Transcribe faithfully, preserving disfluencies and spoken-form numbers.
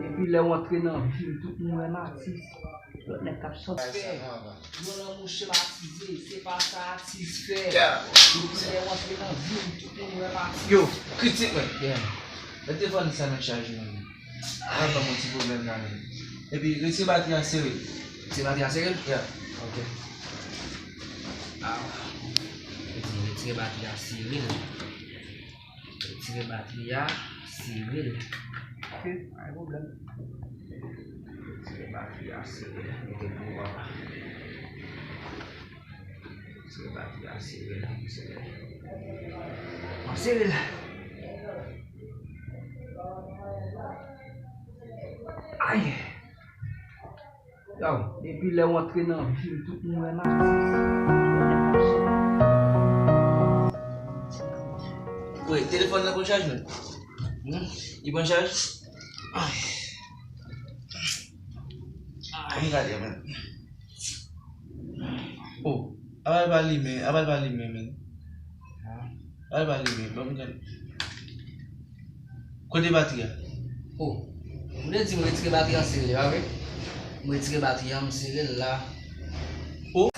Depi lè w antre nan vi m, tout moun wè m atis. Lòt nèg k ap sòti fè. Yon lanmou chematize, se pa sa atis fè. Depi lè w antre nan vi m, tout moun wè m atis. Yo, kritik mwen. Yeah. Mete telefòn sa nan chaj mwen. Mwen ban mwen ti pwoblèm la menm. Epi retire batri a sere. Retire batri a sere? Yeah. Ok. Ah. Retire, retire batri a sere. Retire batri a sere. Ok, pa gen pwoblèm. Retire batri a sere. Mete pou ou papa. Retire batri a sere. Sere. An sere. Ay. Yo, depi lè w antre nan vi m, tout moun wè m atis. Wi, telefòn nan pran chaj menm. Hmm? Li pran chaj? Ay. Ay. Ann gade menm. Oh, apa l pa limen, apa l pa limen menm. Apa l pa limen, ban m gade. Kote batri a? Oh, ou te di m retire batri a, m sere l, pa vre? M retire batri a, m sere l la. Oh.